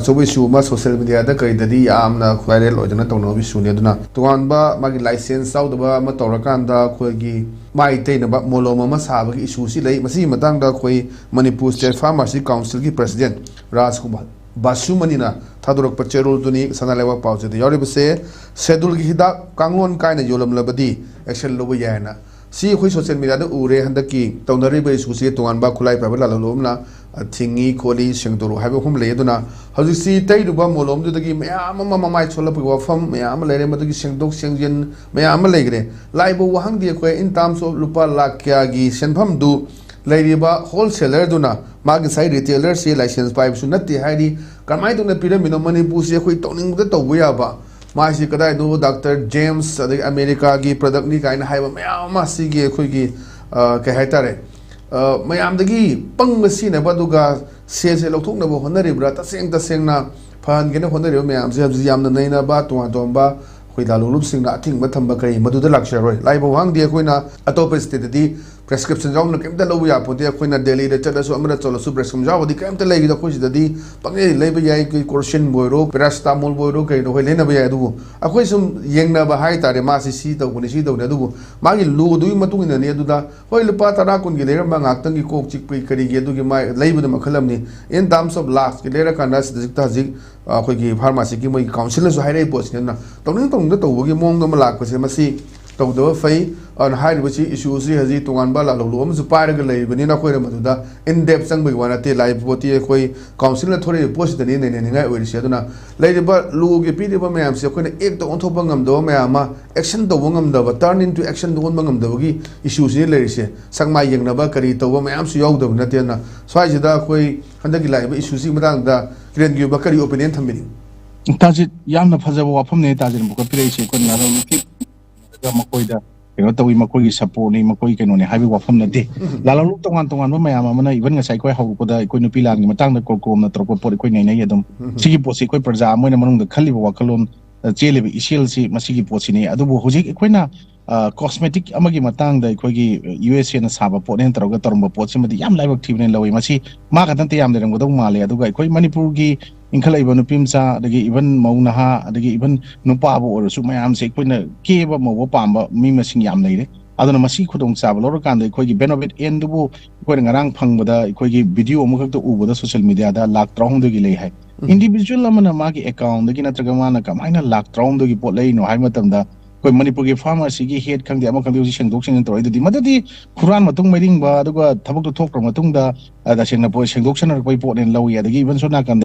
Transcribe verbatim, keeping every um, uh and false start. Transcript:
ꯑꯆꯧꯕ ꯏꯁꯨ ꯑꯃ ꯁꯣꯁꯤꯌꯦꯜ ꯃꯤꯗꯤꯌꯥꯗ ꯀꯩꯗꯗꯤ ꯌꯥꯝꯅ ꯚꯥꯏꯔꯦꯜ ꯑꯣꯏꯗꯅ ꯇꯧꯅꯕ ꯏꯁꯨꯅꯤ꯫ ꯑꯗꯨꯅ ꯇꯣꯉꯥꯟꯕ ꯃꯥꯒꯤ ꯂꯥꯏꯁꯦꯟꯁ ꯌꯥꯎꯗꯕ ꯑꯃ ꯇꯧꯔꯀꯥꯟꯗ ꯑꯩꯈꯣꯏꯒꯤ ꯃꯥꯏ ꯇꯩꯅꯕ ꯃꯣꯂꯣꯝ ꯑꯃ ꯁꯥꯕꯒꯤ ꯏꯁꯨꯁꯤ ꯂꯩ꯫ ꯃꯁꯤꯒꯤ ꯃꯇꯥꯡꯗ ꯑꯩꯈꯣꯏ ꯃꯅꯤꯄꯨꯔ ꯁ꯭ꯇꯦꯠ ꯐꯥꯔꯃꯥꯁꯤ ꯀꯥꯎꯟꯁꯤꯜꯒꯤ ꯄ꯭ꯔꯁꯤꯗꯦꯟ ꯔꯥꯖꯀꯨꯃꯥꯔ ꯕꯥꯁꯨꯃꯅꯤꯅ ꯊꯥꯗꯣꯔꯛꯄ ꯆꯦꯔꯣꯜꯗꯨꯅꯤ ꯁꯅꯥ ꯂꯩꯕꯥꯛ ꯄꯥꯎꯆꯦꯗ ꯌꯥꯎꯔꯤꯕꯁꯦ꯫ ꯁꯦꯗꯨꯜꯒꯤ ꯍꯤꯗꯥꯛ ꯀꯥꯡꯂꯣꯟ ꯀꯥꯏꯅ ꯌꯣꯜꯂꯝꯂꯕꯗꯤ ꯑꯦꯛꯁꯟ ꯂꯧꯕ ꯌꯥꯏ ꯍꯥꯏꯅ ꯁꯤ ꯑꯩꯈꯣꯏ ꯁꯣꯁꯤꯌꯦꯜ ꯃꯤꯗꯤꯌꯥꯗ ꯎꯔꯦ꯫ ꯍꯟꯗꯛꯀꯤ ꯇꯧꯅꯔꯤꯕ ꯏꯁꯨꯁꯤ ꯇꯣꯉꯥꯟꯕ ꯈꯨꯠꯂꯥꯏ ꯄꯥꯏꯕ ꯂꯥꯜꯍꯧꯂꯨꯞ ꯑꯃꯅ ꯊꯤꯡꯉꯤ ꯈꯣꯠꯂꯤ ꯁꯦꯡꯗꯣꯔꯛꯎ ꯍꯥꯏꯕ ꯑꯍꯨꯝ ꯂꯩ꯫ ꯑꯗꯨꯅ ꯍꯧꯖꯤꯛꯁꯤ ꯇꯩꯔꯨꯕ ꯃꯣꯂꯣꯝꯗꯨꯗꯒꯤ ꯃꯌꯥꯝ ꯑꯃ ꯃꯃꯥꯏ ꯁꯣꯜꯂꯛꯄꯒꯤ ꯋꯥꯐꯝ ꯃꯌꯥꯝ ꯑꯃ ꯂꯩꯔꯦ꯫ ꯃꯗꯨꯒꯤ ꯁꯦꯡꯗꯣꯛ ꯁꯦꯡꯖꯤꯟ ꯃꯌꯥꯝ ꯑꯃ ꯂꯩꯈ꯭ꯔꯦ꯫ ꯂꯥꯏꯕꯨ ꯋꯥꯍꯪꯗꯤ ꯑꯩꯈꯣꯏ in terms of ꯂꯨꯄꯥ ꯂꯥꯛ ꯀꯌꯥꯒꯤ ꯁꯦꯟꯐꯝꯗꯨ ꯂꯩꯔꯤꯕ ꯍꯣꯜꯁꯦꯂꯔꯗꯨꯅ ꯃꯥꯒꯤ ꯉꯁꯥꯏ ꯔꯤꯇꯦꯂꯔꯁꯤ ꯂꯥꯏꯁꯦꯟꯁ ꯄꯥꯏꯕꯁꯨ ꯅꯠꯇꯦ ꯍꯥꯏꯔꯤ꯫ ꯀꯃꯥꯏꯅ ꯇꯧꯅ ꯄꯤꯔꯝꯃꯤꯅꯣ? ꯃꯅꯤꯄꯨꯔꯁꯤ ꯑꯩꯈꯣꯏ ꯇꯧꯅꯤꯡꯕꯗ ꯇꯧꯕ ꯌꯥꯕ ꯃꯥꯏꯁꯤ ꯀꯗꯥꯏꯗꯣ ꯗꯥꯛꯇꯔ ꯖꯦꯝꯁ ꯑꯗꯒꯤ ꯑꯃꯦꯔꯤꯀꯥꯒꯤ ꯄ꯭ꯔꯗꯛꯅꯤ ꯀꯥꯏꯅ ꯍꯥꯏꯕ ꯃꯌꯥꯝ ꯑꯃ ꯁꯤꯒꯤ ꯑꯩꯈꯣꯏꯒꯤ ꯑ, ꯀꯩ ꯍꯥꯏꯇꯥꯔꯦ, ꯑ, ꯃꯌꯥꯝꯗꯒꯤ ꯄꯪꯕ ꯁꯤꯖꯤꯟꯅꯕ ꯑꯗꯨꯒ ꯁꯦꯜꯁꯦ ꯂꯧꯊꯣꯛꯅꯕ ꯍꯣꯠꯅꯔꯤꯕ꯭ꯔꯥ? ꯇꯁꯦꯡ ꯇꯁꯦꯡꯅ ꯐꯍꯟꯒꯦꯅ ꯍꯣꯠꯅꯔꯤꯕ ꯃꯌꯥꯝꯁꯦ ꯍꯧꯖꯤꯛ ꯌꯥꯝꯅ ꯅꯩꯅꯕ ꯇꯣꯉꯥꯟ ꯇꯣꯉꯥꯟꯕ ꯑꯩꯈꯣꯏ ꯂꯥꯂꯣꯡꯂꯨꯞꯁꯤꯡꯅ ꯑꯊꯤꯡꯕ ꯊꯝꯕ ꯀꯔꯤ ꯃꯗꯨꯗ ꯂꯥꯛꯆꯔꯣꯏ꯫ ꯂꯥꯏꯕ ꯋꯥꯍꯪꯗꯤ ꯑꯩꯈꯣꯏꯅ ꯑꯇꯣꯞꯄ ꯁ꯭ꯇꯦꯠꯇꯗꯤ ꯄ꯭ꯔꯦꯁꯀ꯭ꯔꯤꯞꯁꯟ ꯌꯥꯎꯅ ꯀꯩꯝꯇ ꯂꯧꯕ ꯌꯥꯄꯣꯠꯇꯦ꯫ ꯑꯩꯈꯣꯏꯅ ꯗꯦꯜꯂꯤꯗ ꯆꯠꯂꯁꯨ ꯑꯃꯗ ꯆꯠꯂꯁꯨ ꯄ꯭ꯔꯦꯁꯀ꯭ꯔꯤꯞꯁꯟ ꯌꯥꯎꯕꯗꯤ ꯀꯩꯝꯇ ꯂꯩꯈꯤꯗꯦ꯫ ꯑꯩꯈꯣꯏ ꯁꯤꯗꯗꯤ ꯄꯪꯂꯩ ꯂꯩꯕ ꯌꯥꯏ꯫ ꯑꯩꯈꯣꯏ ꯀ꯭ꯔꯣꯁꯤꯟꯕꯨ ꯑꯣꯏꯔꯣ, ꯄꯦꯔꯥꯁꯤꯇꯥꯃꯣꯜꯕꯨ ꯑꯣꯏꯔꯣ, ꯀꯩꯅꯣ ꯑꯩꯈꯣꯏ ꯂꯩꯅꯕ ꯌꯥꯏ꯫ ꯑꯗꯨꯕꯨ ꯑꯩꯈꯣꯏ ꯁꯨꯝ ꯌꯦꯡꯅꯕ ꯍꯥꯏ ꯇꯥꯔꯦ, ꯃꯥꯁꯤ ꯁꯤ ꯇꯧꯕꯅꯤ, ꯁꯤ ꯇꯧꯕꯅꯤ꯫ ꯑꯗꯨꯕꯨ ꯃꯥꯒꯤ ꯂꯣꯗꯨꯒꯤ ꯃꯇꯨꯡ ꯏꯟꯅꯅꯤ꯫ ꯑꯗꯨꯗ ꯍꯣꯏ, ꯂꯨꯄꯥ ꯇꯔꯥ ꯀꯨꯟꯒꯤ ꯂꯩꯔꯝꯕ ꯉꯥꯏꯍꯥꯛꯇꯪꯒꯤ ꯀꯣꯛ ꯆꯤꯛꯄꯒꯤ ꯀꯔꯤꯒꯤ ꯑꯗꯨꯒꯤ ꯃꯥꯏ ꯂꯩꯕꯗ ꯃꯈꯜ ꯑꯃꯅꯤ꯫ In terms of ꯂꯥꯛꯁꯀꯤ ꯂꯩꯔꯀꯥꯟꯗ ꯁꯤꯗ ꯍꯧꯖꯤꯛꯇ ꯍꯧꯖꯤꯛ ꯑꯩꯈꯣꯏꯒꯤ ꯐꯥꯔꯃꯥꯁꯤꯒꯤ ꯃꯣꯏꯒꯤ ꯀꯥꯎꯟꯁꯤꯜꯅꯁꯨ ꯍꯥꯏꯔꯛꯏ ꯄꯣꯠꯁꯤꯅ ꯇꯧꯅꯤꯡ ꯇꯧꯅꯤꯡꯗ ꯇꯧꯕꯒꯤ ꯃꯑꯣꯡꯗ ꯑꯃ ꯂꯥꯛꯄꯁꯦ ꯃꯁꯤ ꯇꯧꯗꯕ ꯐꯩ꯫ ꯑꯗꯨꯅ ꯍꯥꯏꯔꯤꯕꯁꯤ ꯏꯁꯨꯁꯤ ꯍꯧꯖꯤꯛ ꯇꯣꯉꯥꯟꯕ ꯂꯥꯂꯣꯡꯂꯨꯞ ꯑꯃꯁꯨ ꯄꯥꯏꯔꯒ ꯂꯩꯔꯤꯕꯅꯤꯅ ꯑꯩꯈꯣꯏꯅ ꯃꯗꯨꯗ in depth ꯆꯪꯕꯒꯤ ꯋꯥ ꯅꯠꯇꯦ꯫ ꯂꯥꯛꯏꯕ ꯄꯣꯠꯇꯤ ꯑꯩꯈꯣꯏ ꯀꯥꯎꯟꯁꯤꯜꯅ ꯊꯣꯔꯛꯏꯕ ꯄꯣꯠꯁꯤꯗꯅꯤ ꯅꯩꯅꯅꯤꯡꯉꯥꯏ ꯑꯣꯏꯔꯤꯁꯤ꯫ ꯑꯗꯨꯅ ꯂꯩꯔꯤꯕ ꯂꯣꯒꯤ ꯄꯤꯔꯤꯕ ꯃꯌꯥꯝꯁꯦ ꯑꯩꯈꯣꯏꯅ ꯑꯦꯛꯇ ꯑꯣꯟꯊꯣꯛꯄ ꯉꯝꯗꯕ ꯃꯌꯥꯝ ꯑꯃ, action ꯇꯧꯕ ꯉꯝꯗꯕ, turn into action ꯑꯣꯟꯕ ꯉꯝꯗꯕꯒꯤ ꯏꯁꯨꯁꯤꯅꯤ ꯂꯩꯔꯤꯁꯦ꯫ ꯁꯛꯃꯥꯏ ꯌꯦꯡꯅꯕ ꯀꯔꯤ ꯇꯧꯕ ꯃꯌꯥꯝꯁꯨ ꯌꯥꯎꯗꯕ ꯅꯠꯇꯦ꯫ ꯑꯗꯨꯅ ꯁ꯭ꯋꯥꯏꯁꯤꯗ ꯑꯩꯈꯣꯏ ꯍꯟꯗꯛꯀꯤ ꯂꯥꯛꯏꯕ ꯏꯁꯨꯁꯤꯒꯤ ꯃꯇꯥꯡꯗ ꯀꯤꯔꯟꯒꯤ ꯑꯣꯏꯕ ꯀꯔꯤ ꯑꯣꯄꯤꯅꯤꯌꯟ ꯊꯝꯕꯤꯅꯤꯡ? ꯇꯥꯖꯤꯠ, ꯌꯥꯝꯅ ꯐꯖꯕ ꯋꯥꯐꯝꯅꯦ ꯇꯥꯖꯤꯠꯅ ꯄꯨꯈꯠꯄꯤꯔꯛꯏꯁꯦ꯫ ꯑꯩꯈꯣꯏꯅ ꯂꯥꯂꯣꯡꯂꯨꯞꯀꯤ ꯃꯈꯣꯏꯗ ꯀꯩꯅꯣ ꯇꯧꯏ, ꯃꯈꯣꯏꯒꯤ ꯁꯞꯄꯣꯔꯠꯅꯤ, ꯃꯈꯣꯏꯒꯤ ꯀꯩꯅꯣꯅꯦ ꯍꯥꯏꯕꯒꯤ ꯋꯥꯐꯝ ꯅꯠꯇꯦ꯫ ꯂꯥꯂꯣꯡꯂꯨꯞ ꯇꯣꯉꯥꯟ ꯇꯣꯉꯥꯟꯕ ꯃꯌꯥꯝ ꯑꯃꯅ, even ꯉꯁꯥꯏ ꯑꯩꯈꯣꯏ ꯍꯧꯔꯛꯄꯗ ꯑꯩꯈꯣꯏ ꯅꯨꯄꯤ ꯂꯥꯟꯒꯤ ꯃꯇꯥꯡꯗ ꯀꯣꯔꯀꯣꯝꯅ ꯇꯧꯔꯛꯄ ꯄꯣꯠ ꯑꯩꯈꯣꯏ ꯅꯩꯅꯩ꯫ ꯑꯗꯨꯝ ꯁꯤꯒꯤ ꯄꯣꯠꯁꯤ ꯑꯩꯈꯣꯏ ꯄ꯭ꯔꯖꯥ ꯑꯃ ꯑꯣꯏꯅ ꯃꯅꯨꯡꯗ ꯈꯜꯂꯤꯕ ꯋꯥꯈꯜꯂꯣꯟ, ꯑ, ꯆꯦꯜꯂꯤꯕ ꯏꯆꯦꯜꯁꯤ ꯃꯁꯤꯒꯤ ꯄꯣꯠꯁꯤꯅꯤ꯫ ꯑꯗꯨꯕꯨ ꯍꯧꯖꯤꯛ ꯑꯩꯈꯣꯏꯅ, ꯑ, ꯀꯣꯁꯃꯦꯇꯤꯛ ꯑꯃꯒꯤ ꯃꯇꯥꯡꯗ ꯑꯩꯈꯣꯏꯒꯤ ꯌꯨ ꯑꯦꯁ ꯑꯦꯅ ꯁꯥꯕ ꯄꯣꯠꯅꯦꯅ ꯇꯧꯔꯒ ꯇꯧꯔꯝꯕ ꯄꯣꯠꯁꯤꯃꯗꯤ ꯌꯥꯝ ꯂꯥꯏꯕꯛ ꯊꯤꯕꯅꯦꯅ ꯂꯧꯏ꯫ ꯃꯁꯤ ꯃꯥ ꯈꯛꯇ ꯅꯠꯇꯦ ꯌꯥꯝ ꯂꯩꯔꯝꯒꯗꯧ ꯃꯥꯜꯂꯦ꯫ ꯑꯗꯨꯒ ꯑꯩꯈꯣꯏ ꯃꯅꯤꯄꯨꯔꯒꯤ ꯏꯟꯈꯠꯂꯛꯏꯕ ꯅꯨꯄꯤ ꯃꯆꯥ, ꯑꯗꯒꯤ even ꯃꯧ ꯅꯍꯥ, ꯑꯗꯒꯤ even ꯅꯨꯄꯥꯕꯨ ꯑꯣꯏꯔꯁꯨ, ꯃꯌꯥꯝꯁꯦ ꯑꯩꯈꯣꯏꯅ ꯀꯦꯕ ꯃꯧꯕ ꯄꯥꯝꯕ ꯃꯤ ꯃꯁꯤꯡ ꯌꯥꯝ ꯂꯩꯔꯦ꯫ ꯑꯗꯨꯅ ꯃꯁꯤ ꯈꯨꯗꯣꯡꯆꯥꯕ ꯂꯧꯔꯀꯥꯟꯗ ꯑꯩꯈꯣꯏꯒꯤ ꯕꯦꯅꯣꯕꯦꯠ ꯑꯦꯟꯗꯨꯕꯨ ꯑꯩꯈꯣꯏꯅ ꯉꯔꯥꯡ ꯐꯪꯕꯗ, ꯑꯩꯈꯣꯏꯒꯤ ꯚꯤꯗꯤꯑꯣ ꯑꯃꯈꯛꯇ ꯎꯕꯗ, ꯁꯣꯁꯤꯌꯦꯜ ꯃꯤꯗꯤꯌꯥꯗ ꯂꯥꯛ ꯇꯔꯥꯍꯨꯝꯗꯣꯏꯒꯤ ꯂꯩ ꯍꯥꯏ꯫ ꯏꯟꯗꯤꯕꯤꯖꯨꯋꯦꯜ ꯑꯃꯅ ꯃꯥꯒꯤ ꯑꯦꯀꯥꯎꯟꯗꯒꯤ ꯅꯠꯇ꯭ꯔꯒ ꯃꯥꯅ ꯀꯃꯥꯏꯅ ꯂꯥꯛ ꯇꯔꯥꯍꯨꯝꯗꯣꯏꯒꯤ ꯄꯣꯠ ꯂꯩꯔꯤꯅꯣ ꯍꯥꯏꯕ ꯃꯇꯝꯗ, ꯑꯩꯈꯣꯏ ꯃꯅꯤꯄꯨꯔꯒꯤ ꯐꯥꯔꯃꯔꯁꯤꯒꯤ ꯍꯦꯠ ꯈꯪꯗꯦ, ꯑꯃ ꯈꯪꯗꯦ, ꯍꯧꯖꯤꯛ ꯁꯦꯡꯗꯣꯛ ꯁꯦꯡꯖꯤꯟ ꯇꯧꯔꯛꯏꯗꯨꯗꯤ, ꯃꯗꯨꯗꯤ ꯍꯨꯔꯥꯟ ꯃꯇꯨꯡ ꯃꯩꯗꯤꯡꯕ, ꯑꯗꯨꯒ ꯊꯕꯛꯇꯨ ꯊꯣꯛꯈ꯭ꯔ ꯃꯇꯨꯡꯗ, ꯑ, ꯇꯁꯦꯡꯅ ꯄꯣ-, ꯁꯦꯡꯗꯣꯛ ꯁꯦꯡꯅꯔꯛꯄꯒꯤ ꯄꯣꯠꯅꯦꯅ ꯂꯧꯏ꯫ ꯑꯗꯒꯤ even ꯁꯣꯝ ꯅꯥꯀꯟꯗ